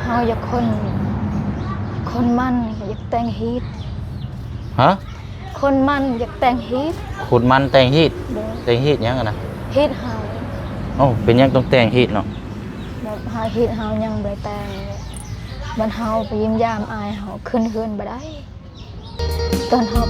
ເຮົາຢາກຄົນ ຄົນໝັ່ນ ຢາກແຕ່ງຮີດ. ຮະ? ຄົນໝັ່ນ ຢາກແຕ່ງຮີດ. ຄົນໝັ່ນແຕ່ງຮີດ? ໂດຍ. ແຕ່ງຮີດຫຍັງຫັ້ນນະ? ຮີດເຮົາ. ເອົ້າ ເປັນຫຍັງຕ້ອງແຕ່ງຮີດເນາະ? ແບບເຮົາ ຮີດເຮົາຍັງບໍ່ໄດ້ແຕ່ງ ບັດເຮົາໄປຢ້ຽມຢາມອ້າຍເຮົາ ຂຶ້ນເຮືອນບໍ່ໄດ້. ຕອນເຮົາ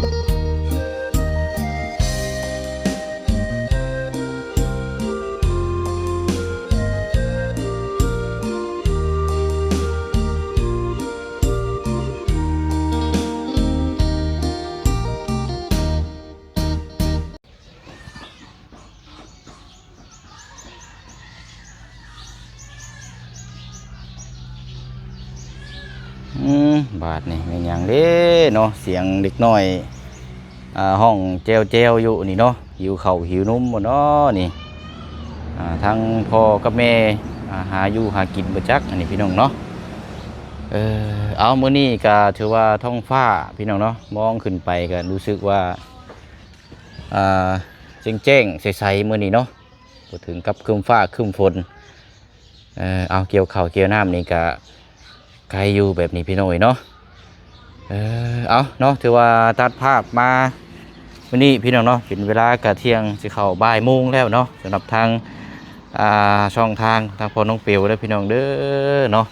ອືມ ບາດນີ້ແມ່ນຫຍັງເດ້ເນາະ ສຽງເດັກນ້ອຍ ອ່າ ຮ້ອງແຈວໆຢູ່ນີ້ເນາະ ຫິວເຂົ້າຫິວນົມບໍ່ເນາະນີ້. ອ່າ ທັງພໍ່ກັບແມ່ ອ່າ ຫາຢູ່ຫາກິນບໍ່ຈັກ ອັນນີ້ພີ່ນ້ອງເນາະ. ເອີ ເອົາ ມື້ນີ້ກະຖືວ່າທ້ອງຟ້າພີ່ນ້ອງເນາະ ມອງຂຶ້ນໄປກະຮູ້ສຶກວ່າ ອ່າ ແຈ້ງໆໃສໆມື້ນີ້ເນາະ ບໍ່ເຖິງກັບຄຶ້ມຟ້າຄຶ້ມຝົນ. ເອີ ເອົາ ກ່ຽວເຂົ້າກ່ຽວນ້ຳນີ້ກະໄກຢູ່ແບບນີ້ພີ່ນ້ອງເອີຍເນາະ. ເອີ ເອົາເນາະ ຖືວ່າຕັດພາບມາມື້ນີ້ພີ່ນ້ອງເນາະ ເປັນເວລາກະທ່ຽງຊິເຂົ້າບ່າຍໂມງແລ້ວເນາະ ສຳລັບທາງ ອ່າ ຊ່ອງທາງ ທາງພໍ່ນ້ອງເປວເດີພີ່ນ້ອງເດີເນາະ.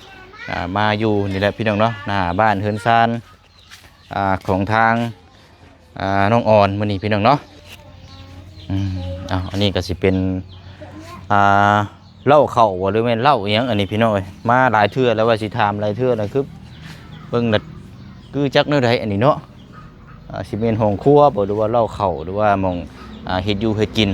ອ່າ ມາຢູ່ນີ້ແຫຼະພີ່ນ້ອງເນາະ ໜ້າບ້ານເຮືອນຊານ ອ່າ ຂອງທາງ ອ່າ ນ້ອງອອນມື້ນີ້ພີ່ນ້ອງເນາະ. ອືມ ເອົາ ອັນນີ້ກະຊິເປັນ ອ່າ ເລົ້າເຂົ້າບໍ່ ຫຼືແມ່ນເລົ້າອີ່ຫຍັງອັນນີ້ພີ່ນ້ອງເອີຍ. ມາຫຼາຍເທື່ອແລ້ວ ວ່າຊິຖາມຫຼາຍເທື່ອແລ້ວ ຄືເບິ່ງລະຄືຈັກແນວໃດອັນນີ້ເນາະ. ອ່າ ຊິແມ່ນຫ້ອງຄົວບໍ່ ຫຼືວ່າເລົ້າເຂົ້າ ຫຼືວ່າໝ່ອງ ອ່າ ເຮັດຢູ່ເຮັດກິນ.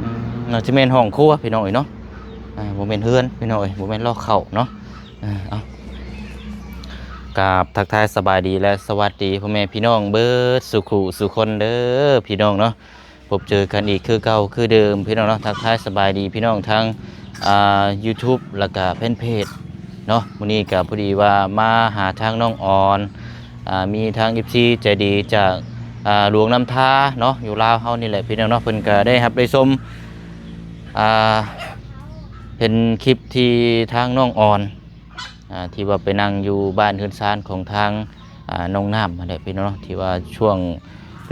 ອືມ ໜ້າຈະແມ່ນຫ້ອງຄົວພີ່ນ້ອງເອີຍເນາະ. ອ່າ ບໍ່ແມ່ນເຮືອນພີ່ນ້ອງເອີຍ ບໍ່ແມ່ນເລົ້າເຂົ້າເນາະ. ເອີ ເອົາ ກາບທັກທາຍສະບາຍດີ ແລະ ສະຫວັດດີພໍ່ແມ່ພີ່ນ້ອງເບິດສູ່ຄູ່ສູ່ຄົນເດີພີ່ນ້ອງເນາະ. ພົບເຈີກັນອີກຄືເກົ່າຄືເດີມພີ່ນ້ອງເນາະ. ທັກທາຍສະບາຍດີພີ່ນ້ອງທາງ ອ່າ ຢູທູບ ແລ້ວກະແຟນເພຈເນາະ. ມື້ນີ້ກະພໍດີວ່າມາຫາທາງນ້ອງອອນ ອ່າ ມີທາງເອັຟຊີໃຈດີຈາກ ອ່າ ຫຼວງນ້ຳທາເນາະ ຢູ່ລາວເຮົານີ້ແຫຼະພີ່ນ້ອງເນາະ. ເພິ່ນກະໄດ້ຮັບໄດ້ຊົມ ອ່າ ເຫັນຄລິບທີ່ທາງນ້ອງອອນ ອ່າ ທີ່ວ່າໄປນັ່ງຢູ່ບ້ານເຮືອນຊານຂອງທາງ ອ່າ ນ້ອງນ້ຳຫັ້ນແຫຼະພີ່ນ້ອງເນາະ ທີ່ວ່າຊ່ວງ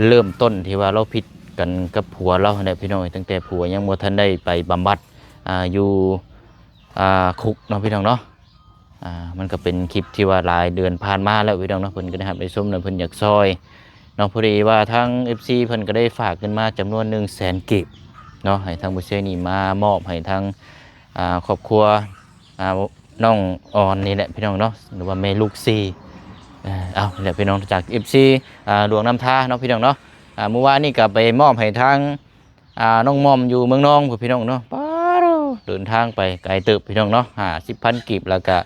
ເລີ່ມຕົ້ນທີ່ວ່າລາວຜິດກັນກັບຜົວລາວຫັ້ນແຫຼະພີ່ນ້ອງເອີຍ. ຕັ້ງແຕ່ຜົວຍັງບໍ່ທັນໄດ້ໄປບຳບັດ ອ່າ ຢູ່ ອ່າ ຄຸກເນາະພີ່ນ້ອງເນາະ. ອ່າ ມັນກະເປັນຄລິບທີ່ວ່າຫຼາຍເດືອນຜ່ານມາແລ້ວພີ່ນ້ອງເນາະ ເພິ່ນກະໄດ້ຮັບໄດ້ຊົມ ແລ້ວເພິ່ນຢາກຊ່ອຍເນາະ. ພໍດີວ່າທາງເອັຟຊີເພິ່ນກະໄດ້ຝາກເງິນມາຈຳນວນໜຶ່ງແສນກີບເນາະ ໃຫ້ທາງບໍ່ເຊຍນີ້ມາມອບໃຫ້ທາງ ອ່າ ຄອບຄົວ ອ່າ ນ້ອງອອນນີ້ແຫຼະພີ່ນ້ອງເນາະ ຫຼືວ່າແມ່ລູກສີ່. ເອີ ເອົາ ນີ້ແຫຼະພີ່ນ້ອງ ຈາກເອັຟຊີ ອ່າ ຫຼວງນ້ຳທາເນາະພີ່ນ້ອງເນາະ. ອ່າ ມື້ວານນີ້ກະໄປມອບໃຫ້ທາງ ອ່າ ນ້ອງໝ່ອມຢູ່ເມືອງນອງພຸ້ນພີ່ນ້ອງເນາະ. ປາດໂທ້ ເດີນທາງໄປໄກເຕີບພີ່ນ້ອງເນາະ ຫ້າສິບພັນກີບ ແລ້ວກະ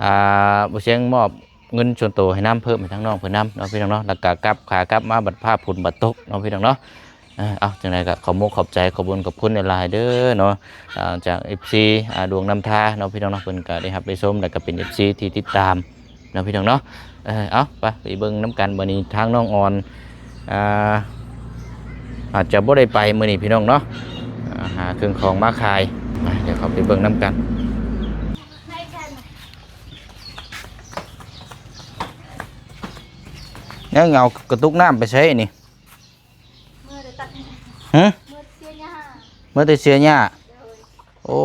ອ່າ ບໍ່ຊຽງມອບເງິນສ່ວນໂຕໃຫ້ນຳ ເພີ່ມໃຫ້ທາງນ້ອງເພິ່ນນຳເນາະພີ່ນ້ອງເນາະ. ແລ້ວກະກັບ ຂາກັບມາບັດຟ້າຝົນບັດຕົກເນາະພີ່ນ້ອງເນາະ. ເອີ ເອົາ ຈັ່ງໃດກະຂໍມຸກຂອບໃຈ ຂອບບຸນຂອບຄຸນຫຼາຍໆເດີເນາະ. ອ່າ ຈາກເອັຟຊີ ອ່າ ຫຼວງນ້ຳທາເນາະພີ່ນ້ອງເນາະ ເພິ່ນກະໄດ້ຮັບໄດ້ຊົມ ແລ້ວກະເປັນເອັຟຊີທີ່ຕິດຕາມ ເນາະພີ່ນ້ອງເນາະ. ເອີ ເອົາ ໄປ ໄປເບິ່ງນຳກັນ ບາດນີ້ທາງນ້ອງອອນ ອ່າ ອາດຈະບໍ່ໄດ້ໄປມື້ນີ້ພີ່ນ້ອງເນາະ ອ່າ ຫາເຄື່ອງຂອງມາຂາຍ. ມາ ດຽວເຂົ້າໄປເບິ່ງນຳກັນ. ຍັງເອົາກະຕຸກນ້ຳໄປໃສນີ້? ເມືອແຕ່ຕັດ ຫຶ? ເມືອແຕ່ເສຍຫຍ້າ. ເມືອແຕ່ເສຍຫຍ້າ. ໂດຍ. ໂອ້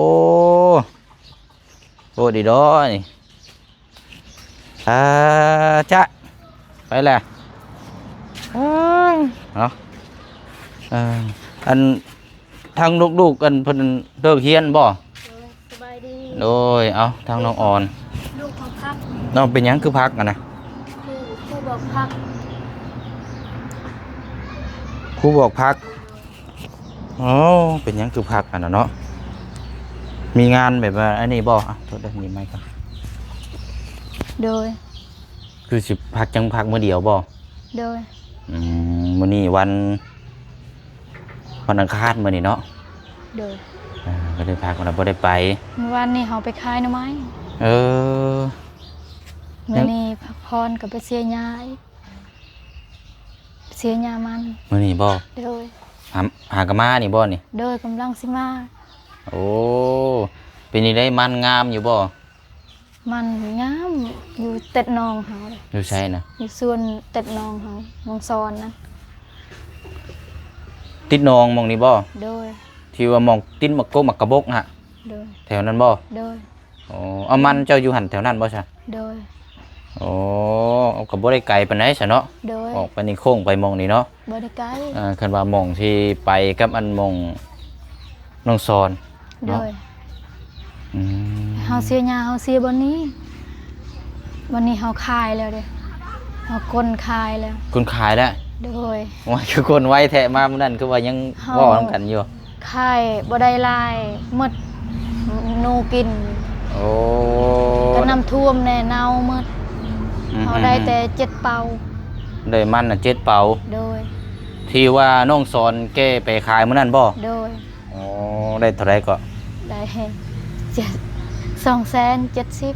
ໂອ້ ດີດອນີ້ ອາຈະ ໄປແຫຼະ. ເອີ ເນາະ ເອີ ອັນ ທາງລູກໆ ອັນເພິ່ນເລີກຮຽນບໍ່? ໂດຍ ສະບາຍດີ. ໂດຍ ເອົາ ທາງນ້ອງອອນ ລູກເຂົາພັກ. ນ້ອງເປັນຫຍັງຄືພັກຫັ້ນນະ? ຄູ ຄູບອກພັກ. ຄູບອກພັກ. ໂອ້ ເປັນຫຍັງຄືພັກຫັ້ນນະເນາະ? ມີງານແບບວ່າອັນນີ້ບໍ່? ອ່ະ ໂທດເດີ ມີໄມກ່ອນ. ໂດຍ. ຄືຊິພັກ ຈັ່ງພັກມື້ດຽວບໍ່? ໂດຍ. ອືມ ມື້ນີ້ວັນ ວັນອັງຄານມື້ນີ້ເນາະ? ໂດຍ. ເອີ ກໍໄດ້ພັກ ແລ້ວບໍ່ໄດ້ໄປ. ມື້ວານນີ້ເຮົາໄປຂາຍໜໍ່ໄມ້. ເອີ ມື້ນີ້ພັກຜ່ອນກໍໄປເສຍຫຍ້າອີກ. ເສຍຫຍ້າມັນ. ມື້ນີ້ບໍ່? ໂດຍ. ຫາ ຫາກະມານີ້ບໍ່ນີ້? ໂດຍ ກຳລັງຊິມາ. ໂອ້ ເປັນຈັ່ງໃດ ມັນງາມຢູ່ບໍ່? ມັນງາມ ຢູ່ເຕັດໜອງເຮົາເດ້. ຢູ່ໃສນະ? ຢູ່ສວນເຕັດໜອງເຮົາ ນ້ອງສອນນະ. ຕິດໜອງໝ່ອງນີ້ບໍ່? ໂດຍ. ທີ່ວ່າໝ່ອງຕິດໝາກກົກໝາກກະບົກຫັ້ນ? ໂດຍ. ແຖວນັ້ນບໍ່? ໂດຍ. ອໍ ເອົາ ມັນເຈົ້າຢູ່ຫັ້ນແຖວນັ້ນບໍ່ຊະ? ໂດຍ. ໂອ້ ເອົາ ກໍບໍ່ໄດ້ໄກປານໃດຊະເນາະ. ໂດຍ. ອອກໄປນີ້ໂຄ້ງໄປໝ່ອງນີ້ເນາະ. ບໍ່ໄດ້ໄກ. ເອີ ຄັນວ່າໝ່ອງທີ່ໄປກັບອັນໝ່ອງນ້ອງສອນເນາະ. ໂດຍ. ອືມ ເຮົາເສຍຫຍ້າ ເຮົາເສຍບ່ອນນີ້ ບ່ອນນີ້ເຮົາຂາຍແລ້ວເດ້ ເຮົາກົນຂາຍແລ້ວ. ກົນຂາຍແລ້ວ? ໂດຍ. ໂອ້ຍ ຄືກົນໄວແທ້ ມາມື້ນັ້ນຄືວ່າຍັງເວົ້ານຳກັນຢູ່. ຂາຍບໍ່ໄດ້ຫຼາຍ ໝົດໜູກິນ. ໂອ້ ກໍນ້ຳຖ້ວມແດ່ ເນົ່າໝົດ. ອືມ ເຮົາໄດ້ແຕ່ເຈັດເປົາ. ໄດ້ມັນນະເຈັດເປົາ. ໂດຍ. ທີ່ວ່ານ້ອງສອນແກ່ໄປຂາຍມື້ນັ້ນບໍ່? ໂດຍ. ອໍ ໄດ້ເທົ່າໃດເກາະ? ໄດ້ເຈັດ ສອງແສນເຈັດສິບ.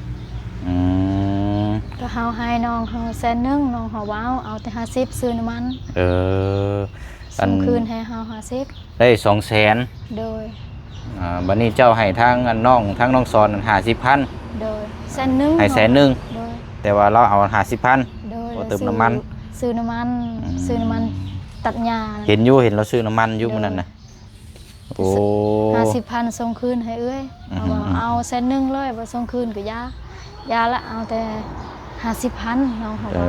ອືມ ກໍເຮົາໃຫ້ນ້ອງເຮົາແສນໜຶ່ງ ນ້ອງເຮົາວ່າເອົາ ເອົາແຕ່ຫ້າສິບ ຊື້ນ້ຳມັນ. ເອີ ສົ່ງຄືນໃຫ້ເຮົາຫ້າສິບ ໄດ້ສອງແສນ. ໂດຍ. ອ່າ ບັດນີ້ເຈົ້າໃຫ້ທາງອັນນ້ອງ ທາງນ້ອງສອນຫັ້ນຫ້າສິບພັນ. ໂດຍ. ແສນໜຶ່ງ ໃຫ້ແສນໜຶ່ງ. ໂດຍ. ແຕ່ວ່າລາວເອົາຫ້າສິບພັນ. ໂດຍ. ບໍ່ເຕີມນ້ຳມັນ ຊື້ນ້ຳມັນ. ອືມ ຊື້ນ້ຳມັນຕັດຫຍ້າ. ເຫັນຢູ່ ເຫັນລາວຊື້ນ້ຳມັນຢູ່ ໂດຍ ມື້ນັ້ນນະ. ໂອ້ ຫ້າສິບພັນສົ່ງຄືນໃຫ້ເອື້ອຍ. ອືມ ເຮົາວ່າເອົາແສນໜຶ່ງເລີຍ ບໍ່ສົ່ງຄືນກໍຢ່າ ຢ່າລະ ເອົາແຕ່ຫ້າສິບພັນ ນ້ອງເຮົາວ່າ.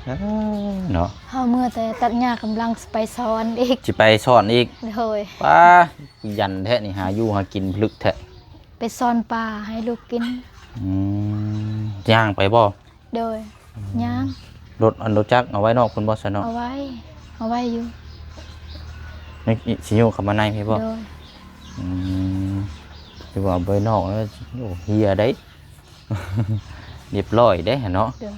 ເອີ ເນາະ ເຮົາເມື່ອແຕ່ຕັດຫຍ້າ ກຳລັງຊິໄປສອນອີກ. ຊິໄປສອນອີກ? ໂດຍ. ປ້າ ຂະຫຍັນແທ້ນີ້ ຫາຢູ່ຫາກິນຜະລຶກແທ້. ໄປສອນປາໃຫ້ລູກກິນ. ອືມ ຍ່າງໄປບໍ່? ໂດຍ. ອືມ ຍ່າງ. ລົດ ອັນລົດຈັກເອົາໄວ້ນອກພຸ້ນບໍ່ຊະເນາະ? ເອົາໄວ້ ເອົາໄວ້ຢູ່. ນີ້ ຊິຍົກເຂົ້າມາໃນພີ້ບໍ່? ໂດຍ. ອືມ ຄືວ່າເອົາໄວ້ນອກແລ້ວ ໂອ້ ເຫຍໄດ໋ ລຽບຮ້ອຍເດ້ຫັ້ນເນາະ. ໂດຍ.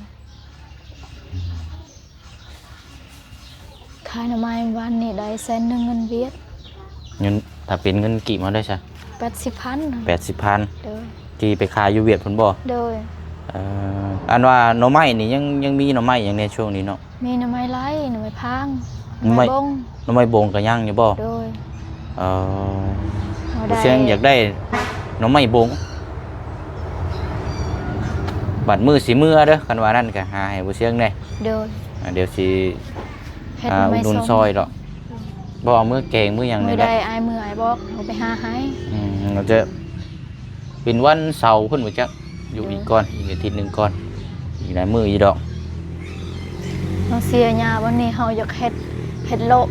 ຂາຍໜໍ່ໄມ້ວານນີ້ໄດ້ແສນໜຶ່ງເງິນຫວຽດ. ເງິນ ຖ້າເປັນເງິນກີບເຮົາໄດ້ຊະ? ແປດສິບພັນ. ແປດສິບພັນ. ໂດຍ. ທີ່ໄປຂາຍຢູ່ຫວຽດພຸ້ນບໍ່? ໂດຍ. ເອີ ອັນວ່າໜໍ່ໄມ້ນີ້ ຍັງ ຍັງມີໜໍ່ໄມ້ຫຍັງແດ່ຊ່ວງນີ້ເນາະ? ມີໜໍ່ໄມ້ໄລ່ ໜໍ່ໄມ້ພາງ ໜໍ່ໄມ້ ໜໍ່ໄມ້ບົງ. ໜໍ່ໄມ້ບົງກໍຍັງຢູ່ບໍ່? ໂດຍ. ເອີ ບໍ່ຊຽງຢາກໄດ້ໜໍ່ໄມ້ບົງ. ບັດມື້ຊິເມືອເດີ ຄັນວ່ານັ້ນກໍຫາໃຫ້ບໍ່ຊຽງແດ່. ໂດຍ. ອ່າ ດຽວຊິຫາອຸດໜູນຊ່ອຍດອກ. ບໍ່ເອົາເມືອແກງ ມື້ຫຍັງນີ້ແຫຼະ. ມື້ໃດອ້າຍເມືອ ອ້າຍບອກ ເຮົາໄປຫາໃຫ້. ອືມ ເຮົາຈະ ເປັນວັນເສົາພຸ້ນບໍ່ຈັກ ຢູ່ອີກກ່ອນ ອີກອາທິດໜຶ່ງກ່ອນ ອີກຫຼາຍມື້ຢູ່ດອກ. ເຮົາເສຍຫຍ້າ ວັນນີ້ເຮົາຢາກເຮັດ ເຮັດໂລະ.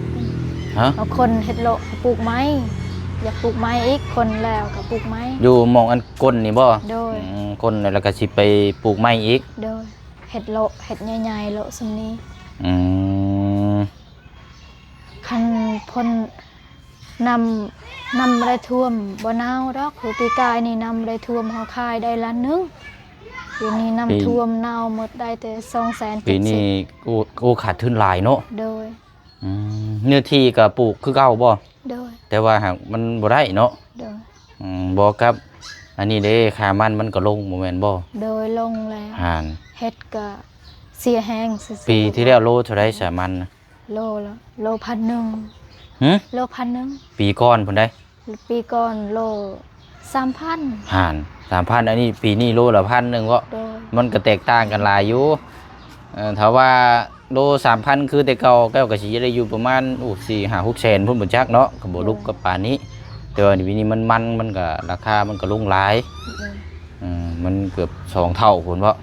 ຮະ? ເຮົາຄົນເຮັດໂລະ ເຮົາປູກໄມ້ ຢາກປູກໄມ້ອີກ ຄົນແລ້ວກໍປູກໄມ້. ຢູ່ໝ່ອງອັນກົ້ນນີ້ບໍ່? ໂດຍ. ອືມ ຄົນແລ້ວກໍຊິໄປປູກໄມ້ອີກ. ໂດຍ. ເຮັດໂລະ ເຮັດໃຫຍ່ໆ ໂລະສ່ຳນີ້. ອືມ ຄັນພົ້ນ ນ້ຳ ນ້ຳບໍ່ໄດ້ຖ້ວມ ບໍ່ໜາວດອກ. ຄືປີກາຍນີ້ນ້ຳບໍ່ໄດ້ຖ້ວມ ເຮົາຂາຍໄດ້ລ້ານໜຶ່ງ. ປີນີ້ນ້ຳ ປີ ຖ້ວມ ໜາວໝົດ ໄດ້ແຕ່ສອງແສນເຈັດສິບ. ປີນີ້ ໂອ້ ໂອ້ ຂາດທຶນຫຼາຍເນາະ. ໂດຍ. ອືມ ເນື້ອທີ່ກໍປູກຄືເກົ່າບໍ່? ໂດຍ. ແຕ່ວ່າຫາກມັນບໍ່ໄດ້ເນາະ. ໂດຍ. ອືມ ບວກກັບອັນນີ້ເດ້ ຄ່າມັນມັນກໍລົງ ບໍ່ແມ່ນບໍ່? ໂດຍ ລົງແລ້ວ. ຫັ້ນ ເຮັດກໍເສຍແຮງຊື່ໆ. ປີທີ່ແລ້ວໂລເທົ່າໃດຊະ ມັນນະ? ໂລລະ ໂລພັນໜຶ່ງ. ຫື? ໂລພັນໜຶ່ງ. ປີກ່ອນພຸ້ນໃດ໋? ປີກ່ອນໂລສາມພັນ. ຫັ້ນ ສາມພັນ ອັນນີ້ປີນີ້ໂລລະພັນໜຶ່ງເນາະ. ໂດຍ. ມັນກໍແຕກຕ່າງກັນຫຼາຍຢູ່. ເອີ ຖ້າວ່າໂລສາມພັນ ຄືແຕ່ເກົ່າ ເຈົ້າກໍຊິໄດ້ຢູ່ປະມານ ໂອ້ ສີ່ຫ້າຫົກແສນພຸ້ນບໍ່ຈັກເນາະ. ກໍບໍ່ ໂດຍ ລຸກກັບປານນີ້. ແຕ່ວ່າປີນີ້ມັນ ມັນ ມັນກໍ ລາຄາມັນກໍລົງຫຼາຍ. ໂດຍ. ເອີ ມັນເກືອບສອງເທົ່າພຸ້ນເນາະ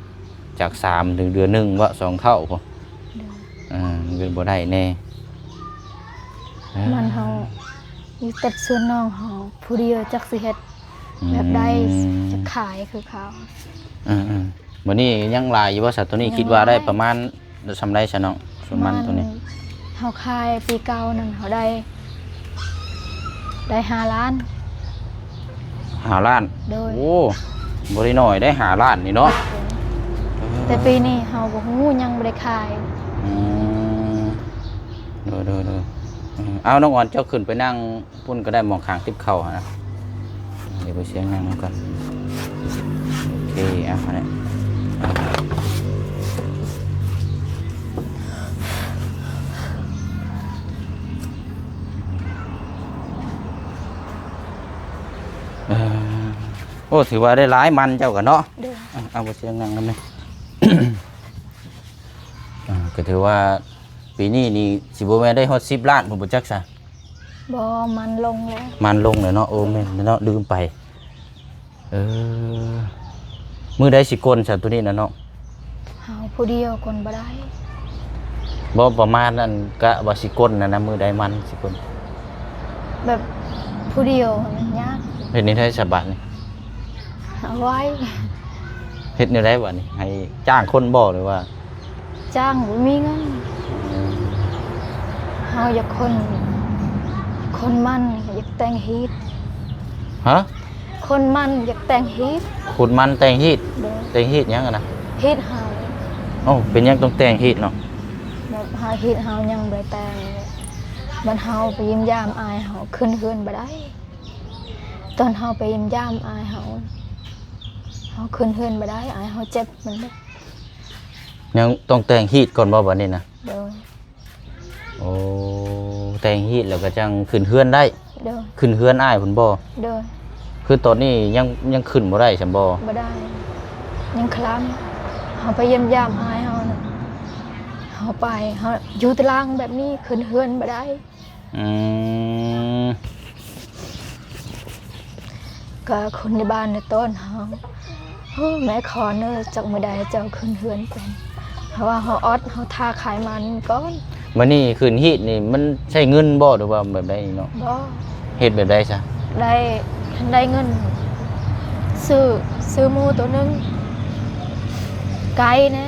ຈາກສາມເດືອນໜຶ່ງເນາະ ສອງເທົ່າພຸ້ນ. ໂດຍ. ເອີ ມັນເປັນບໍ່ໄດ້ແນ່. ມັນເຮົາຢູ່ແຕ່ສວນນ້ອງເຮົາຜູ້ດຽວ ຈັກຊິເຮັດແບບໃດ ອືມ ຈະຂາຍຄືເຂົາ. ເອີໆ ມື້ນີ້ຍັງຫຼາຍຢູ່ບໍ່ຊະ? ໂຕນີ້ ຍັງ ຄິດວ່າໄດ້ ຫຼາຍ ປະມານ ແລ້ວສ່ຳໃດຊະນ້ອງ ສ່ວນມັນໂຕນີ້? ເຮົາຂາຍປີເກົ່ານັ້ນ ເຮົາໄດ້ ໄດ້ຫ້າລ້ານ. ຫ້າລ້ານ? ໂດຍ. ໂອ້ ບໍ່ໄດ້ໜ້ອຍເດ້ ຫ້າລ້ານນີ້ເນາະ. ໂດຍ. ແຕ່ປີນີ້ເຮົາບໍ່ຮູ້ ຍັງບໍ່ໄດ້ຂາຍ. ອືມ ໂດຍໆໆ. ເອົາ ນ້ອງອອນ ເຈົ້າຂຶ້ນໄປນັ່ງ ພຸ້ນກໍໄດ້ ໝອງຂ້າງຕິບເຂົ້າຫັ້ນນະ. ດຽວໄປຊຽງນັ່ງນຳກັນ. ໂອເຄ ເອົາ ຫັ້ນແຫຼະ. ເອີ ໂອ້ ຖືວ່າໄດ້ຫຼາຍມັນເຈົ້າກໍເນາະ. ໂດຍ. ເອົາ ເອົາ ບໍ່ສຽງນັ່ງນຳແດ່. ອ່າ ກໍຖືວ່າປີນີ້ນີ້ຊິບໍ່ແມ່ນໄດ້ຮອດສິບລ້ານພຸ້ນບໍ່ຈັກຊະ? ບໍ່ ມັນລົງແລ້ວ. ມັນລົງແລ້ວເນາະ. ໂອ້ ແມ່ນເນາະ ລືມໄປ. ເອີ ມື້ໃດຊິກົນຊະໂຕນີ້ນະນ້ອງ? ເຮົາຜູ້ດຽວກົນບໍ່ໄດ້. ບໍ່ ປະມານນັ້ນ ກະວ່າຊິກົນຫັ້ນນະ ມື້ໃດມັນຊິກົນ? ແບບຜູ້ດຽວມັນຍາກ. ເຮັດແນວໃດສະບາດນີ້? ເອົາໄວ້. ເຮັດແນວໃດບາດນີ້? ໃຫ້ຈ້າງຄົນບໍ່ ຫຼືວ່າ? ຈ້າງບໍ່ມີເງິນ. ເຮົາຢາກຄົນ ຄົນໝັ່ນ ຢາກແຕ່ງຮີດ. ຮະ? ຄົນໝັ່ນຢາກແຕ່ງຮີດ. ຄົນໝັ່ນແຕ່ງຮີດ? ໂດຍ. ແຕ່ງຮີດຫຍັງຫັ້ນນະ? ຮີດເຮົາ. ໂອ້ ເປັນຫຍັງຕ້ອງແຕ່ງຮີດເນາະ? ແບບເຮົາ ຮີດເຮົາຍັງບໍ່ໄດ້ແຕ່ງ. ບັດເຮົາໄປຢ້ຽມຢາມອ້າຍເຮົາ ຂຶ້ນເຮືອນບໍ່ໄດ້. ຕອນເຮົາໄປຢ້ຽມຢາມອ້າຍເຮົາ ເຮົາຂຶ້ນເຮືອນບໍ່ໄດ້ ອ້າຍເຮົາເຈັບ. ມັນ ຍັງຕ້ອງແຕ່ງຮີດກ່ອນບໍ່ບາດນີ້ນະ? ໂດຍ. ໂອ້ ແຕ່ງຮີດແລ້ວກໍຈັ່ງຂຶ້ນເຮືອນໄດ້. ໂດຍ. ຂຶ້ນເຮືອນອ້າຍພຸ້ນບໍ່? ໂດຍ. ຄືຕອນນີ້ຍັງ ຍັງຂຶ້ນບໍ່ໄດ້ຊັ້ນບໍ່? ບໍ່ໄດ້ ຍັງຄະລຳ. ເຮົາໄປຢ້ຽມຢາມອ້າຍເຮົານະ ເຮົາໄປ ເຮົາຢູ່ຕາລາງແບບນີ້ ຂຶ້ນເຮືອນບໍ່ໄດ້. ອືມ ກໍຄົນໃນບ້ານນະຕ້ອນເຮົາ. ໂອ້ ແມ່ຂໍເນີ ຈັກມື້ໃດເຈົ້າຂຶ້ນເຮືອນເປັນ. ເຮົາວ່າເຮົາອອດ ເຮົາຖ້າຂາຍມັນກ່ອນ. ບາດນີ້ຂຶ້ນຮີດນີ້ມັນໃຊ້ເງິນບໍ່ ຫຼືວ່າແບບໃດເນາະ? ບໍ່. ເຮັດແບບໃດຊະ? ໄດ້ ຄັນໄດ້ເງິນ ຊື້ ຊື້ໝູໂຕໜຶ່ງ ໄກ່ແດ່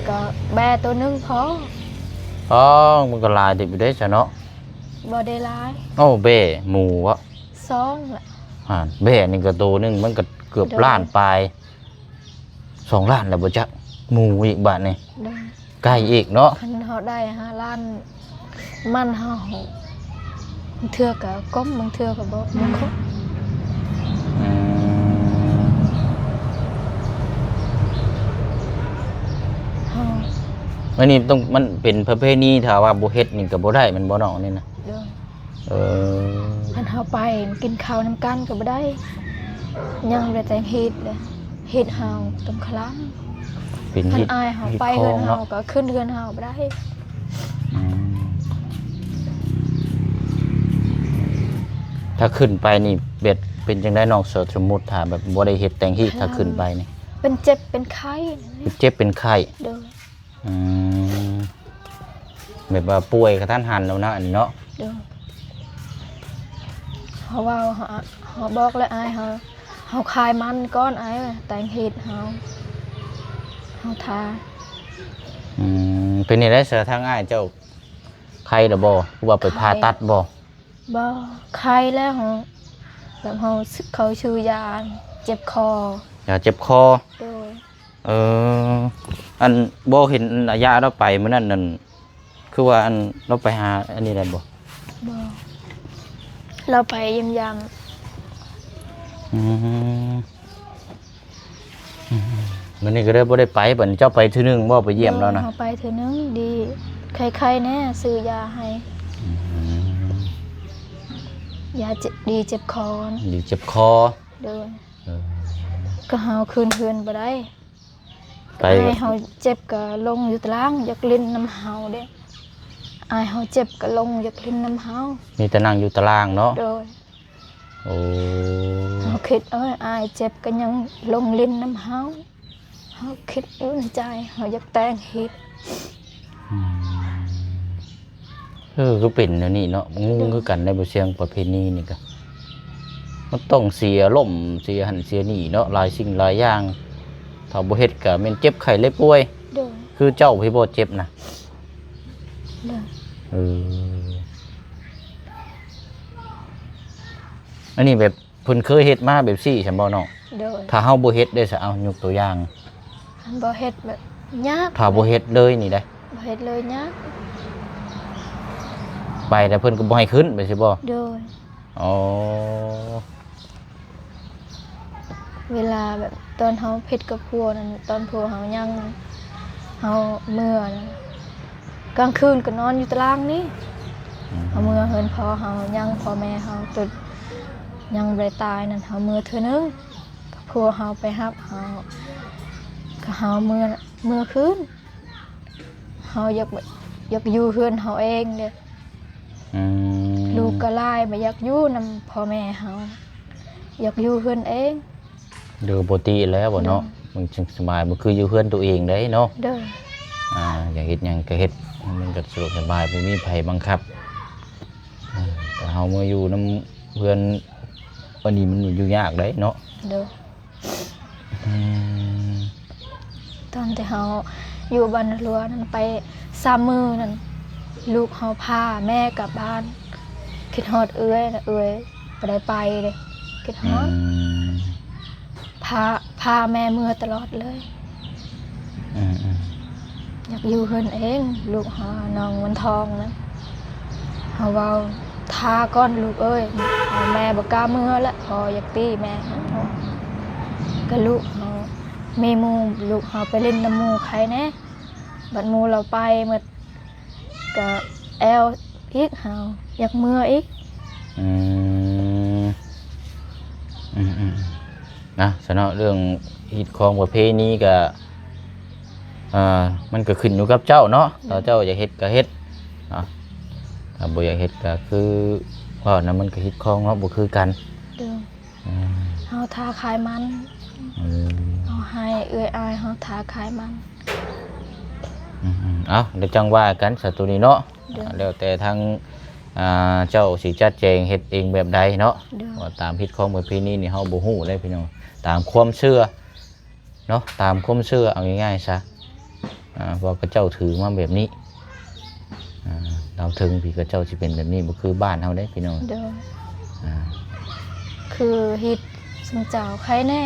ກໍແບ້ໂຕໜຶ່ງພໍ. ອໍ ມັນກໍຫຼາຍເຕີບຢູ່ເດ້ຊະເນາະ. ບໍ່ໄດ້ຫຼາຍ. ໂອ້ ແບ້ໝູເບາະ? ສອງລະ. ຫັ້ນ ແບ້ນີ້ກໍໂຕໜຶ່ງມັນກໍເກືອບ ໂດຍ ລ້ານປາຍ ສອງລ້ານແລ້ວບໍ່ຈັກ. ໝູອີກບາດນີ້. ໂດຍ. ໄກ່ອີກເນາະ. ຄັນເຮົາໄດ້ຫ້າລ້ານ ມັນເຮົາ ບາງເທື່ອກໍກົມ ບາງເທື່ອກໍບໍ່ຄົບ. ອືມ ເຮົາ ອັນນີ້ຕ້ອງ ມັນເປັນປະເພນີ ຖ້າວ່າບໍ່ເຮັດນີ້ກໍບໍ່ໄດ້ແມ່ນບໍ່ນ້ອງ ອັນນີ້ນະ? ໂດຍ. ເອີ ຄັນເຮົາໄປກິນເຂົ້ານຳກັນກໍບໍ່ໄດ້ ຍັງບໍ່ໄດ້ແຕ່ງຮີດເລີຍ. ຮີດເຮົາຕ້ອງຄະລຳ. ເປັນ ຄັນອ້າຍເຮົາໄປເຮືອນເຮົາ ເນາະ ກໍຂຶ້ນເຮືອນເຮົາບໍ່ໄດ້. ອືມ ຖ້າຂຶ້ນໄປນີ້ແບບເປັນຈັ່ງໃດນ້ອງ? ສົມມຸດຖ້າແບບບໍ່ໄດ້ເຮັດແຕ່ງຮີດ ຖ້າຂຶ້ນໄປນີ້ ເປັນເຈັບເປັນໄຂ້ ເປັນເຈັບເປັນໄຂ້. ໂດຍ. ອືມ ແບບວ່າປ່ວຍກະທັນຫັນແລ້ວນະ ອັນນີ້ເນາະ. ໂດຍ. ເຮົາເວົ້າ ເຮົາ ເຮົາບອກແລ້ວອ້າຍເຮົາ ເຮົາຂາຍມັນກ່ອນ ອ້າຍແຕ່ງຮີດເຮົາ ເຮົາຖ້າ. ອືມ ເປັນຈັ່ງໃດຊະ ທາງອ້າຍເຈົ້າໄຄແລ້ວບໍ່? ຄືວ່າໄປຜ່າຕັດບໍ່? ບໍ່ ໄຄແລ້ວ ແບບເຮົາ ເຂົາຊື້ຢາເຈັບຄໍ. ຢາເຈັບຄໍ? ໂດຍ. ເອີ ອັນ ບໍ່ເຫັນອາຍາລາວໄປມື້ນັ້ນນັ້ນ ຄືວ່າ ອັນ ລາວໄປຫາອັນນີ້ແລ້ວບໍ່? ບໍ່ ລາວໄປຢ້ຽມຢາມ. ອືມ ມື້ນີ້ກໍເລີຍບໍ່ໄດ້ໄປ. ບັດນີ້ເຈົ້າໄປເທື່ອໜຶ່ງບໍ່ ໄປຢ້ຽມລາວນະ? ໂດຍ ເຮົາໄປເທື່ອໜຶ່ງ ດີ ໄຄໆແດ່ ຊື້ຢາໃຫ້. ອືມ ຢາເຈັບ ດີເຈັບຄໍ. ດີເຈັບຄໍ. ໂດຍ. ເອີ ກໍເຮົາຂຶ້ນເຮືອນບໍ່ໄດ້ ໄປ ອ້າຍເຮົາເຈັບກໍລົງຢູ່ຕາລາງ ຢາກຫຼິ້ນນຳເຮົາເດ້. ອ້າຍເຮົາເຈັບກໍລົງຢາກຫຼິ້ນນຳເຮົາ. ມີແຕ່ນັ່ງຢູ່ຕາລາງເນາະ? ໂດຍ. ໂອ້ ເຮົາຄິດ ເອີຍ ອ້າຍເຈັບກໍຍັງລົງຫຼິ້ນນຳເຮົາ. ເຮົາຄິດຢູ່ໃນໃຈ ເຮົາຢາກແຕ່ງຮີດ. ອືມ ເອີ ຄືເປັນແນວນີ້ເນາະ ງົງຄືກັນໃດ໋ ບໍ່ຊຽງ. ປະເພນີນີ້ກະ ມັນຕ້ອງເສຍລົມ ເສຍຫັ້ນເສຍນີ້ເນາະ ຫຼາຍສິ່ງຫຼາຍຢ່າງ. ຖ້າບໍ່ເຮັດກະແມ່ນເຈັບໄຂ້ໄດ້ປ່ວຍ. ໂດຍ. ຄືເຈົ້າພີ້ບໍ່ເຈັບນະ? ໂດຍ. ເອີ ອັນນີ້ແບບ ເພິ່ນເຄີຍເຮັດມາແບບຊີ້ຊັ້ນບໍ່ນ້ອງ? ໂດຍ. ຖ້າເຮົາບໍ່ເຮັດເດ້ຊະ? ເອົາ ຍົກຕົວຢ່າງ ຄັນບໍ່ເຮັດແບບຍາກ. ຖ້າບໍ່ເຮັດເລີຍນີ້ເດ້? ບໍ່ເຮັດເລີຍຍາກ. ໄປແລ້ວເພິ່ນກໍບໍ່ໃຫ້ຂຶ້ນ ແບບຊີ້ບໍ່? ໂດຍ. ອໍ ເວລາແບບຕອນເຮົາຜິດກັບຜົວນັ້ນ ຕອນຜົວເຮົາຍັງ ເຮົາເມືອນະ ກາງຄືນກໍນອນຢູ່ຕາລາງນີ້. ອືມ ເຮົາເມືອເຮືອນພໍ່ເຮົາ ຍັງພໍ່ແມ່ເຮົາ ຈົນ ຍັງບໍ່ໄດ້ຕາຍນັ້ນ ເຮົາເມືອເທື່ອໜຶ່ງ ພວກເຮົາໄປຮັບເຮົາ ກໍເຮົາເມືອ ເມືອຄືນ. ເຮົາຢາກ ຢາກຢູ່ເຮືອນເຮົາເອງເດ້. ອືມ ລູກກໍຫຼາຍ ບໍ່ຢາກຢູ່ນຳພໍ່ແມ່ເຮົາ ຢາກຢູ່ເຮືອນເອງ. ໂດຍ ປົກກະຕິແລ້ວເນາະ ໂດຍ ມັນຈຶ່ງສະບາຍ ມັນຄືຢູ່ເຮືອນຕົວເອງໄດ໋ເນາະ. ໂດຍ ອ່າ ຢາກເຮັດຫຍັງກໍເຮັດ ມັນກໍສະດວກສະບາຍ ບໍ່ມີໃຜບັງຄັບ. ອ່າ ແຕ່ເຮົາມາຢູ່ນຳເຮືອນອັນນີ້ ມັນຢູ່ຍາກໄດ໋ເນາະ. ໂດຍ ອືມ ຕອນທີ່ເຮົາຢູ່ບ້ານນາຫຼວງນັ້ນ ໄປສາມມື້ນັ້ນ ລູກເຮົາພາແມ່ກັບບ້ານ ຄິດຮອດເອື້ອຍ ເອື້ອຍບໍ່ໄດ້ໄປເດ້ ຄິດຮອດ. ອືມ ພາ ພາແມ່ເມືອຕະຫຼອດເລີຍ. ອືມໆ ຢາກຢູ່ເຮືອນເອງ ລູກເຮົາ ນ້ອງວັນທອງນະ ເຮົາເວົ້າ ຖ້າກ່ອນລູກເອີຍ ແມ່ບໍ່ກ້າເມືອລະ ພໍ່ຢາກຕີແມ່. ກໍລູກເຮົາມີໝູ່ ລູກເຮົາໄປຫຼິ້ນນຳໝູ່ໃຄແດ່ ບັດໝູ່ລາວໄປໝົດ ກະແອວອີກ ເຮົາຢາກເມືອອີກ. ອືມ ອືມໆ ນະ ສະເນາະ ເລື່ອງຮີດຄອງປະເພນີກະ ເອີ ມັນກະຂຶ້ນຢູ່ກັບເຈົ້າເນາະ. ໂດຍ ຖ້າເຈົ້າຢາກເຮັດກະເຮັດເນາະ ຖ້າບໍ່ຢາກເຮັດກະຄືເວົ້ານະ ມັນກະຮີດຄອງເນາະ ບໍ່ຄືກັນ. ໂດຍ ອືມ ເຮົາຖ້າຂາຍມັນ. ອືມ ເຮົາໃຫ້ເອື້ອຍອ້າຍເຮົາຖ້າຂາຍມັນ. ອືມໆ ເອົາ ດຽວຈັ່ງວ່າກັນຊະໂຕນີ້ເນາະ. ໂດຍ ແລ້ວແຕ່ທາງ ອ່າ ເຈົ້າຊິຈັດແຈງເຮັດເອງແບບໃດເນາະ. ໂດຍ ເພາະວ່າຕາມຮີດຄອງປະເພນີນີ້ ເຮົາບໍ່ຮູ້ເດ້ພີ່ນ້ອງ ຕາມຄວາມເຊື່ອເນາະ ຕາມຄວາມເຊື່ອ ເອົາງ່າຍໆຊະ. ອ່າ ເພາະວ່າເຂົາເຈົ້າຖືມາແບບນີ້ ອ່າ ລາວເທິງພີ້ເຂົາເຈົ້າຊິເປັນແບບນີ້ ບໍ່ຄືບ້ານເຮົາເດ້ພີ່ນ້ອງ. ໂດຍ ອ່າ ຄືຮີດຊຸມເຈົ້າໄຄແນ່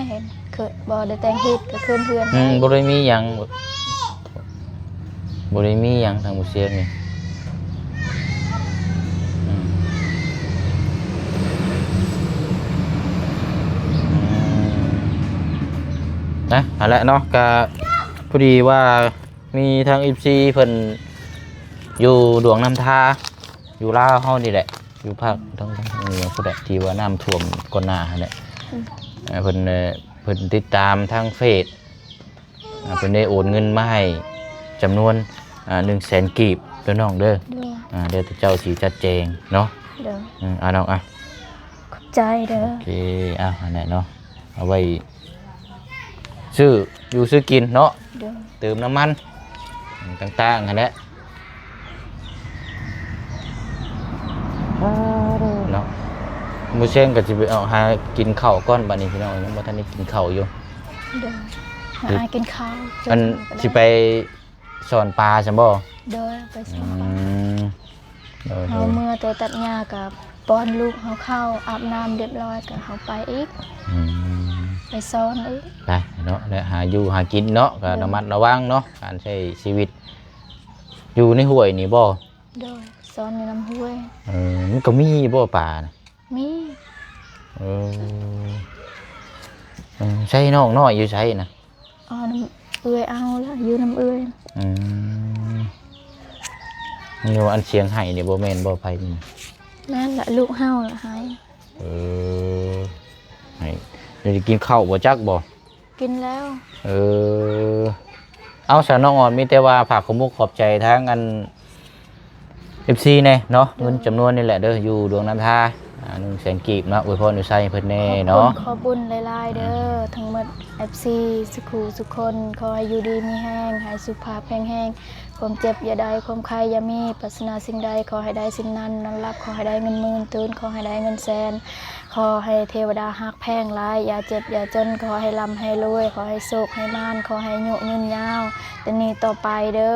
ຄືບໍ່ໄດ້ແຕ່ງຮີດກໍຄືນເຮືອນ. ອືມ ໄດ້ ບໍ່ໄດ້ມີຫຍັງ ບໍ່ໄດ້ມີຫຍັງທາງບໍ່ຊຽງນີ້. ອືມ ນະ ຫັ້ນແຫຼະເນາະ ກະພໍດີວ່າ ມີທາງເອັຟຊີເພິ່ນຢູ່ດວງນ້ຳທາ ຢູ່ລາວເຮົານີ້ແຫຼະ ຢູ່ພາກທາງ ທາງເໜືອພຸ້ນແຫຼະ ທີ່ວ່ານ້ຳຖ້ວມກ່ອນໜ້າຫັ້ນແຫຼະ. ອືມ ເອີ ເພິ່ນ ເອີ ເພິ່ນຕິດຕາມທາງເຟສ ອ່າ ເພິ່ນໄດ້ໂອນເງິນມາໃຫ້ຈຳນວນ ອ່າ ໜຶ່ງແສນກີບເດີນ້ອງເດີ. ໂດຍ ອ່າ ແລ້ວແຕ່ເຈົ້າຊິຈັດແຈງເນາະ. ໂດຍ ອືມ ອ່າ ນ້ອງ ອ່າ ຂອບໃຈເດີ. ໂອເຄ ອ່າ ອັນນັ້ນເນາະ ເອົາໄວ້ ຊື້ຢູ່ຊື້ກິນເນາະ. ໂດຍ ເຕີມນ້ຳມັນຕ່າງໆຫັ້ນແຫຼະເນາະ. ມື້ເຊົ້າກໍຊິໄປເອົາຫາກິນເຂົ້າກ່ອນ ບັດນີ້ພີ່ນ້ອງ ຍັງບໍ່ທັນໄດ້ກິນເຂົ້າຢູ່. ໂດຍ ຫາກິນເຂົ້າ ອັນຊິໄປ ສອນປາຊັ້ນບໍ່? ໂດຍ ໄປສອນປາ. ອືມ ໂດຍໆ ເຮົາເມືອແຕ່ຕັດຫຍ້າກໍປ້ອນລູກເຮົາເຂົ້າ ອາບນ້ຳຮຽບຮ້ອຍກໍເຮົາໄປອີກ. ອືມ ໄປສອນອີກ ໄປເນາະ ແລະຫາຢູ່ຫາກິນເນາະ ກໍ ໂດຍ ລະມັດລະວັງເນາະ ການໃຊ້ຊີວິດ. ຢູ່ໃນຫ້ວຍນີ້ບໍ່? ໂດຍ ສອນຢູ່ນຳຫ້ວຍ. ເອີ ມັນກໍມີບໍ່ປານະ? ມີ. ເອີ ເອີ ໃຊ້ນ້ອງນ້ອຍຢູ່ໃສນະ? ອໍ ນຳເອື້ອຍເອົາລະ ຢູ່ນຳເອື້ອຍ. ອືມ ນີ້ວ່າອັນສຽງໄຫ້ນີ້ບໍ່ແມ່ນບໍ່? ໃຜນີ້? ແມ່ນລະ ລູກເຮົາລະໄຫ້. ເອີ ໄຫ້ ໄດ້ກິນເຂົ້າບໍ່ຈັກບໍ່? ກິນແລ້ວ. ເອີ ເອົາ ສາວນ້ອງອອນ ມີແຕ່ວ່າຝາກຂອບມຸກຂອບໃຈທາງອັນ ເອັຟຊີແດ່ເນາະ. ໂດຍ ເງິນຈຳນວນນີ້ແຫຼະເດີ ຢູ່ດວງນ້ຳທາ ອ່າ ໜຶ່ງແສນກີບເນາະ ອວຍພອນອວຍໄຊໃຫ້ເພິ່ນແດ່ເນາະ. ຂອບຄຸນ ຂອບຄຸນຫຼາຍໆເດີ ອ່າ ທັງໝົດ ເອັຟຊີ ສຸຂູສຸຄົນ ຂໍໃຫ້ຢູ່ດີມີແຮງ ໃຫ້ສຸຂະພາບແຂງແຮງ ຄວາມເຈັບຢ່າໄດ້ ຄວາມໄຂ້ຢ່າມີ ປາດຖະໜາສິ່ງໃດຂໍໃຫ້ໄດ້ສິ່ງນັ້ນ ນອນຫຼັບຂໍໃຫ້ໄດ້ເງິນໝື່ນ ຕື່ນຂໍໃຫ້ໄດ້ເງິນແສນ ຂໍໃຫ້ເທວະດາຮັກແພງຫຼາຍ ຢ່າເຈັບຢ່າຈົນ ຂໍໃຫ້ລ່ຳໃຫ້ລວຍ ຂໍໃຫ້ໂຊກໃຫ້ໝານ ຂໍໃຫ້ອາຍຸຍືນຍາວ ແຕ່ນີ້ຕໍ່ໄປເດີ.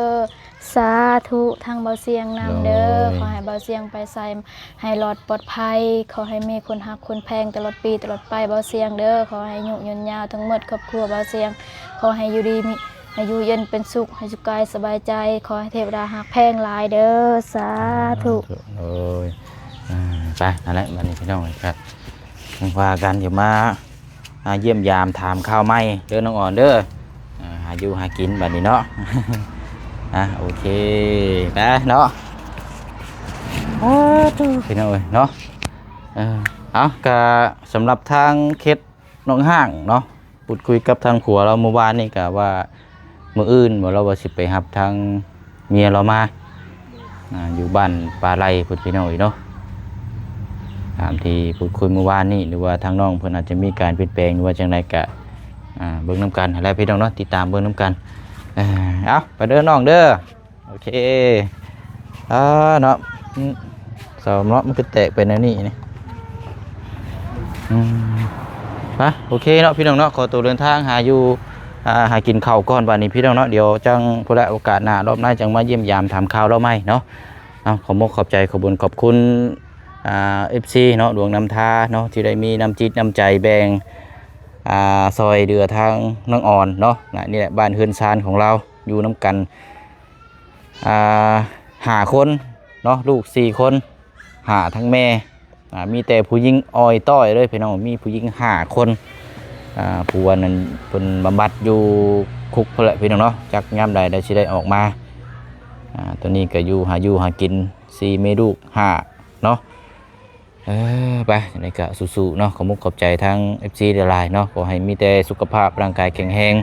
ສາທຸ ທັງເບົາສຽງນຳເດີ ໂດຍ ຂໍໃຫ້ເບົາສຽງໄປໃສໃຫ້ລອດປອດໄພ ຂໍໃຫ້ມີຄົນຮັກຄົນແພງຕະຫຼອດປີຕະຫຼອດໄປ ເບົາສຽງເດີ ຂໍໃຫ້ອາຍຸຍືນຍາວທັງໝົດຄອບຄົວເບົາສຽງ ຂໍໃຫ້ຢູ່ດີມີ ໃຫ້ຢູ່ເຢັນເປັນສຸກ ໃຫ້ສຸກກາຍສະບາຍໃຈ ຂໍໃຫ້ເທວະດາຮັກແພງຫຼາຍເດີ ສາທຸ ສາທຸ ໂດຍ ອ່າ ໄປ ນັ້ນແຫຼະ ບັດນີ້ພີ່ນ້ອງເອີຍ ຄັກ ຈັ່ງວ່າກັນ ດຽວມາ ອ່າ ຢ້ຽມຢາມຖາມຂ່າວໃໝ່ເດີນ້ອງອອນເດີ ອ່າ ຫາຢູ່ຫາກິນບັດນີ້ເນາະ ອ່າ ໂອເຄ ໄປເນາະ ສາທຸ ພີ່ນ້ອງເອີຍເນາະ. ເອີ ເອົາ ກະສຳລັບທາງເຂດໜອງຫ້າງເນາະ ພູດຄຸຍກັບທາງຜົວລາວມື້ວານນີ້ ກະວ່າມື້ອື່ນວ່າລາວວ່າຊິໄປຮັບທາງເມຍລາວມາ ອ່າ ຢູ່ບ້ານປ່າໄລ່ພຸ້ນ ພີ່ນ້ອງເອີຍເນາະ. ຕາມທີ່ພູດຄຸຍມື້ວານນີ້ ຫຼືວ່າທາງນ້ອງເພິ່ນອາດຈະມີການປ່ຽນແປງ ຫຼືວ່າຈັ່ງໃດກະ ອ່າ ເບິ່ງນຳກັນຫັ້ນແຫຼະ ພີ່ນ້ອງເນາະ ຕິດຕາມເບິ່ງນຳກັນ. ເອີ ເອົາ ໄປເດີນ້ອງເດີ. ໂອເຄ ອ່າ ເນາະ ອືມ ເສົາເນາະ ມັນຄືແຕກໄປແນວນີ້ນີ້ ອືມ ໄປ ໂອເຄເນາະ ພີ່ນ້ອງເນາະ ຂໍຕົວເດີນທາງຫາຢູ່ ອ່າ ຫາກິນເຂົ້າກ່ອນບາດນີ້ ພີ່ນ້ອງເນາະ. ດຽວຈັ່ງພຸ້ນແຫຼະ ໂອກາດໜ້າ ລອບໜ້າ ຈັ່ງມາຢ້ຽມຢາມຖາມຂ່າວລາວໃໝ່ເນາະ. ເອົາ ຂໍມຸກຂອບໃຈ ຂອບບຸນຂອບຄຸນ ອ່າ ເອັຟຊີເນາະ ຫຼວງນ້ຳທາເນາະ ທີ່ໄດ້ມີນ້ຳຈິດນ້ຳໃຈແບ່ງ ອ່າ ຊ່ອຍເຫຼືອທາງນ້ອງອອນເນາະ. ນະ ນີ້ແຫຼະ ບ້ານເຮືອນຊານຂອງລາວ ຢູ່ນຳກັນ ອ່າ ຫ້າຄົນເນາະ ລູກສີ່ຄົນ ຫ້າທັງແມ່ ອ່າ ມີແຕ່ຜູ້ຍິງອອຍຕ້ອຍເລີຍ ພີ່ນ້ອງ ມີຜູ້ຍິງຫ້າຄົນ. ອ່າ ຜູ້ອັນນັ້ນເພິ່ນບຳບັດຢູ່ຄຸກພຸ້ນແຫຼະ ພີ່ນ້ອງເນາະ ຈັກຍາມໃດໄດ້ຊິໄດ້ອອກມາ. ອ່າ ຕອນນີ້ກະຢູ່ຫາຢູ່ຫາກິນ ສີ່ແມ່ລູກຫ້າເນາະ. ເອີ ໄປ ຈັ່ງໃດກະສູ້ໆເນາະ. ຂອບມຸກຂອບໃຈທາງເອັຟຊີຫຼາຍໆເນາະ ຂໍໃຫ້ມີແຕ່ສຸຂະພາບຮ່າງກາຍແຂງແຮງ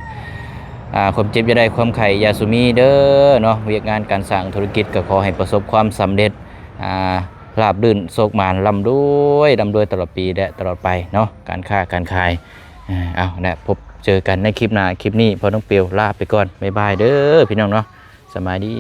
ອ່າ ຄວາມເຈັບຢ່າໄດ້ ຄວາມໄຂ້ຢ່າສູ່ມີເດີເນາະ. ວຽກງານການສ້າງທຸລະກິດກະຂໍໃຫ້ປະສົບຄວາມສຳເລັດ ອ່າ ລາບລື່ນ ໂຊກໝານ ລ່ຳລວຍ ລ່ຳລວຍຕະຫຼອດປີ ແລະ ຕະຫຼອດໄປເນາະ ການຄ້າການຂາຍ. ເອົາ ແລະ ພົບເຈີກັນໃນຄລິບໜ້າ. ຄລິບນີ້ພໍ່ນ້ອງປິວລາໄປກ່ອນ ບາຍບາຍເດີ ພີ່ນ້ອງເນາະ ສະບາຍດີ.